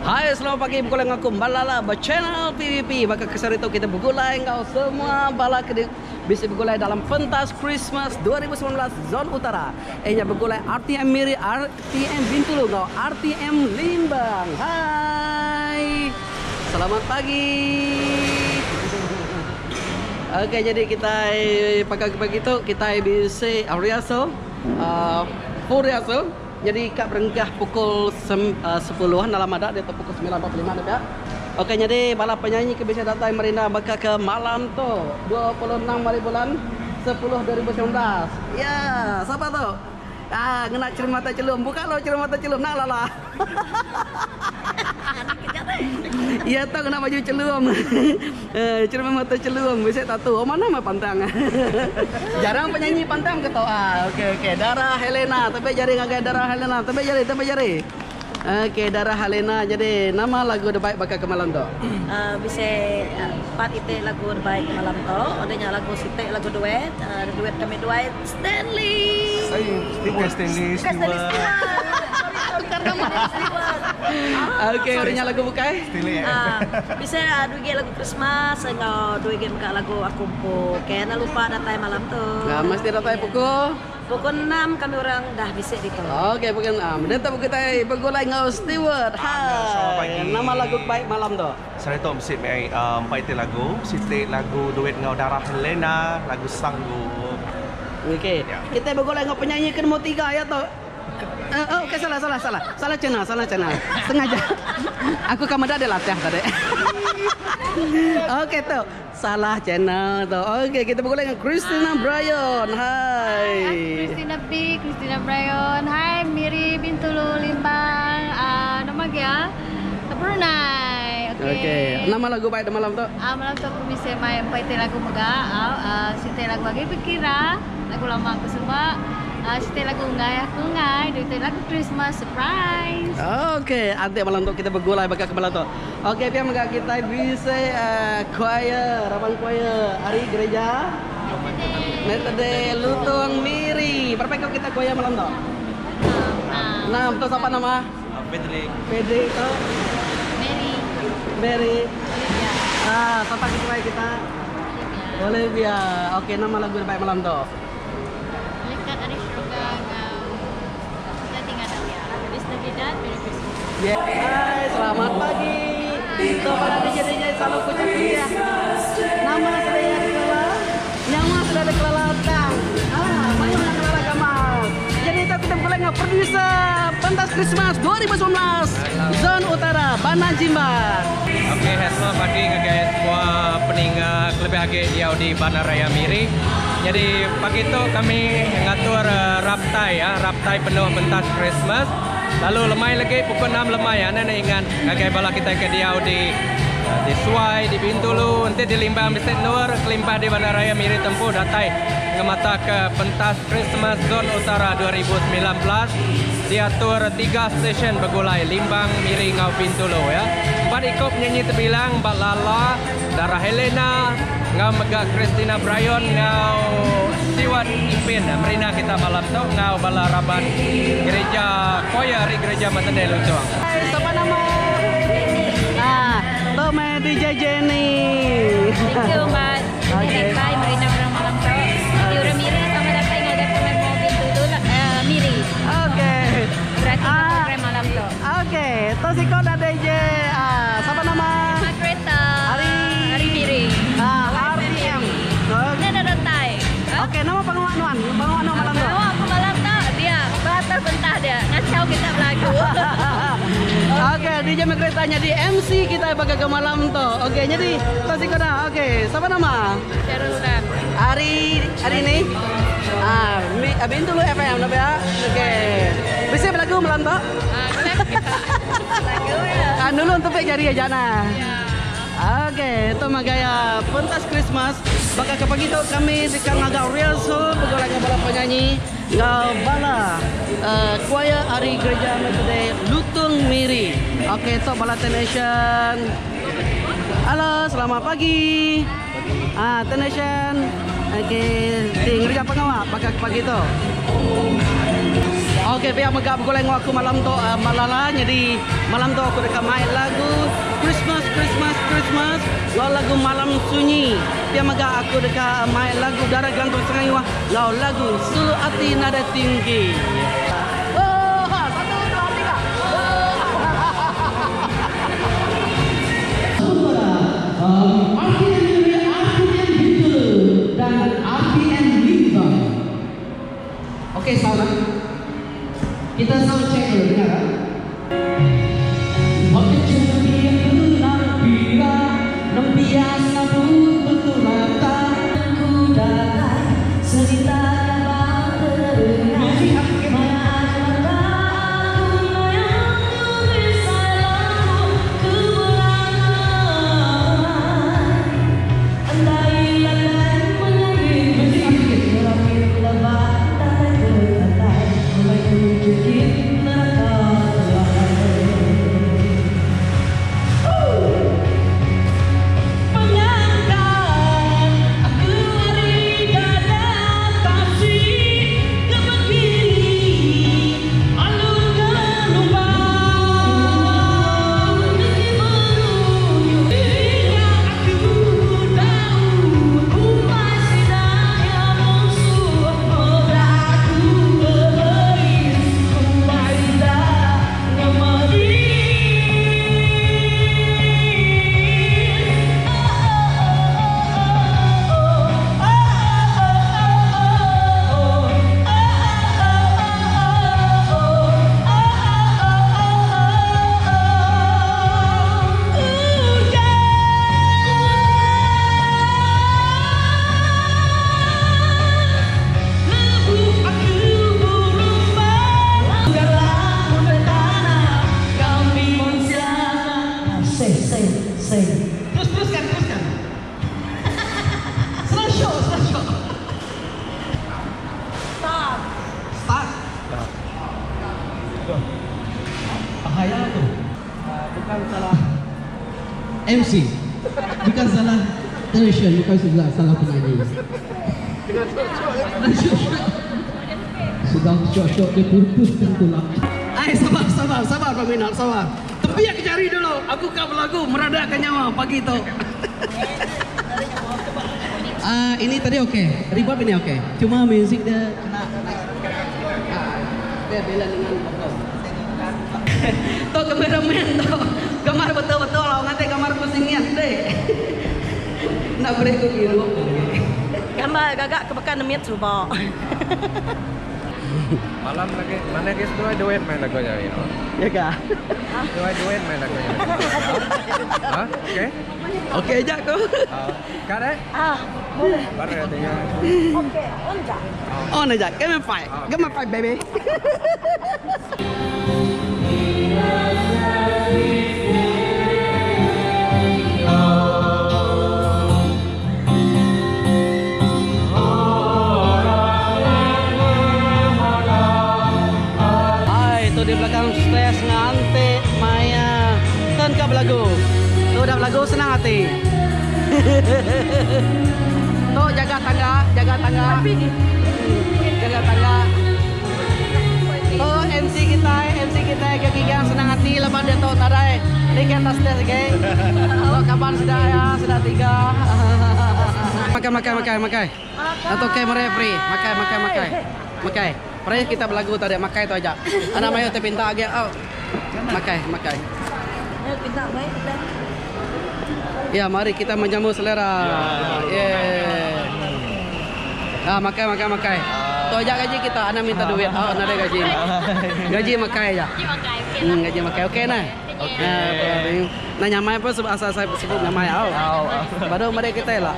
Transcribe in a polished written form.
Hai selamat pagi begulai enggau aku Malala ba channel PBP. Baka ke sehari tu kita begulai enggau semua bala ke bisi begulai dalam pentas Christmas 2019 Zon Utara. Iya nya begulai RTM Miri, RTM Bintulu enggau RTM Limbang. Hai. Selamat pagi. Okey jadi kitai pagi-pagi tu kitai bisi rehearsal uhh full rehearsal. Nyadi ka berengkah pukul sepuluh dalam ada diatu pukul 9.45 nya pia. Okey nyadi bala penyanyi ke bisi datai merindang baka ke malam tu 26 hari bulan 10 2019. Ya, sapa tu? Ah ngena cermata chelum. Buka lo cermata chelum nak lala. Iya tu ngena baju chelum. Eh cermin mata chelum bisi tatu. Oh manah meh pantang. Jarang penyanyi pantang ke tu ah. Okey okey Dara Helena tabi jari ngagai Dara Helena tabi jari tabi jari. Okey Dara Helena jadi nama lagu debai baka ke malam tu? Uh, bisi part iti lagu debai ke malam tu. Udah nya lagu siti lagu duet, uh, duet kami duai Stanley. Bukan Stanley, Bukan Stanley Stewart. Stewart. Tukar nama. Stewart. Okey udah nya lagu bukai? Stanley. Ah, bisa uh, dua gig lagu Christmas enggau dua gig mega lagu aku empu. Okay, enda lupa datai malam tu. Nah, mesti datai pukul Pukul 6 kami orang dah bisi ditu. Okey, pukul 6. Dia tu kitai begulai enggau Stewart. Selamat Hai. pagi. Nama lagu baik malam tu? Sehari tu bisi meh empai iti lagu, siti lagu duet enggau Dara Helena, lagu Sanggup. Okey. Ya. Kitai begulai enggau penyanyi ke nombor tiga iya tu. Eh, oh, okey salah salah salah. Salah channel, salah channel. Sengaja. Aku ka meda dia latih tadi. Okey tu. Salah channel tu. Okey, kita begulai dengan Christina Bryon. Hai, Hai. aku Christina B, Christina Bryon. Hai Miri, Bintulu, Limbang, uh, nama lagi ah? Brunei. Okey. Okey, nama lagu baik malam tu? Ah, malam tu aku bisa main empat iti lagu mega. Ah, uh, siti lagu lagi Berkira, lagu lama aku semua. Ah, siti lagu Ngai aku ngai, dua iti lagu Christmas surprise. Okey, anti malam tu kita begulai baka ke malam tu. Okey, pia mega kitai bisi uh, choir, raban choir ari gereja Metode Lutong Miri. Berapa ekor kita choir malam tu? Enam. Tu siapa nama? Frederick. Frederick tu. Mary. Mary. Ah, siapa kita kita? Olivia. Okey, nama lagu baik malam tu? Melikat ari syurga ngau kita tinggal ya. Feliz Navidad, Merry Christmas. Yeah. Hai, selamat pagi. Kepada DJ DJ selalu kucap ya. Nama saya Kelala. Nyawa sudah ada Kelala Tang. Ah, banyak yang Kelala Kamal. Jadi itu kita mulai dengan produser Pentas Christmas 2019 Zon Utara, Bandar Jimbar. Okey, selamat pagi ngagai semua peninga kelebih agi diau di Bandaraya Miri. Jadi pagi tu kami ngatur uh, raptai ya, raptai penuh pentas Christmas. Lalu lemai lagi pukul 6 lemai ya, anda ingat ngagai bala kita ke diau di uh, di Suai, di Bintulu, nanti di Limbang Bisit Nur, kelimpah di Bandaraya Miri Tempuh datai ngemata ke pentas Christmas Zon Utara 2019 diatur tiga stesen begulai Limbang, Miri ngau Bintulu ya. Empat ikut penyanyi terbilang Mbak Lala, Dara Helena, ngau mega Christina Bryon, ngau Stewart Ipin. Merina kita malam tu ngau bala raban gereja choir ari gereja Methodist Lutong. Hai, siapa nama? Ah, tu mai DJ Jenny. Thank you, Mat. Okay. Okay. Bye, Marina orang malam tu. Di orang Miri sama datang ngagai program mobil tu lah. Uh, Miri. Okey. Berarti Ah. program malam tu. Okey, tu si kau dah DJ. Ah, siapa nama? Margareta. Hari. Hari Miri. Ah, RTM. Okey. Ni ada datai. Okey, nama pengawak nuan. Pengawak nuan malam tu. Bawa aku malam tu dia batal pentah dia. Ngacau kita berlagu. Okey, DJ Margareta jadi MC kita bagi ke malam tu. Okey, jadi tu si kau dah. Okey, siapa nama? Cheryl Lam. Hari hari ni ah, mi, ah, Bintulu FM nak ya. Okey. Bisa berlagu malam tu? Ah, lagu ya. Ah, dulu untuk jari aja nah. Okey, itu magaya pentas Christmas. Baka ke pagi tu kami dekat ngagak rehearsal bergolak dengan bala penyanyi ngau bala uh, choir ari gereja Methodist Lutung Miri. Okey, tu bala technician. Halo, selamat pagi. Ah, technician. Okey, di gereja pengawak baka ke pagi tu. Okey pia mega begulai enggau aku malam tu Malala nyadi malam tu aku deka mai lagu Christmas Christmas Christmas enggau lagu Malam Sunyi. Pia mega aku deka mai lagu Dara Gelantung Sengayuh enggau lagu Sulu Ati Nadai Tinggi. Ooha satu dua tiga Ooha. RTM Miri, RTM Bintulu dan RTM Limbang. Okey sound ah. Kita sound check dulu dengar ah. Terus teruskan teruskan. Senang show, senang show. Start. Start. Bahaya tu. Bukan salah MC. Bukan salah television, bukan salah salah penyanyi. Sedang syok-syok dia putuskan tulang. Ai sabar sabar sabar peminat sabar. Tepi aku cari dulu. Aku kau berlagu meradakkan nyawa pagi tu. Ah ini tadi okey. Reverb ini okey. Cuma music dia kena naik. Ah, dia bela dengan vokal. Tu kameraman tu. Gambar betul-betul lah nganti gambar pusingnya deh. Nak beri aku hirup. Gambar gagak ke bekan nemit suba. Malam lagi, mana guys dua duet main lagunya ya? Ya kah? Dua duet main lagunya. Hah? Okey. Okey aja kau. Kat eh? Ah, boleh. Baru ya tinggal. Okey, on ja. On aja. Give me five. Give me five baby. Hai, tu di belakang stres ngantik Maya. Ten ke belagu. Tu dah belagu senang hati. Tu jaga tangga, jaga tangga. Jaga tangga. Tu MC kita, MC kita gigi senang hati lepas dia tu nadai. Ni ke atas stage okay. Tu kapan sudah ya, sudah tiga. Makan makan makan makan. Atau kamera free. Makan makan makan. Makan. Pernah kita berlagu tadi makan tu aja. Anak mayo terpinta lagi. Oh. Makan, makan. Eh, pinta baik kita. Ya, mari kita menjamu selera. Yeah. Ah, makan makan makan. Tu aja gaji kita, anak minta duit. Oh, ada gaji. Gaji makan aja. Gaji makan, okey Hmm, gaji makan. Okey nah. Okey. Nah, nah nyamai pun sebab asal saya sebut nyamai. Oh. Baru mari kita lah.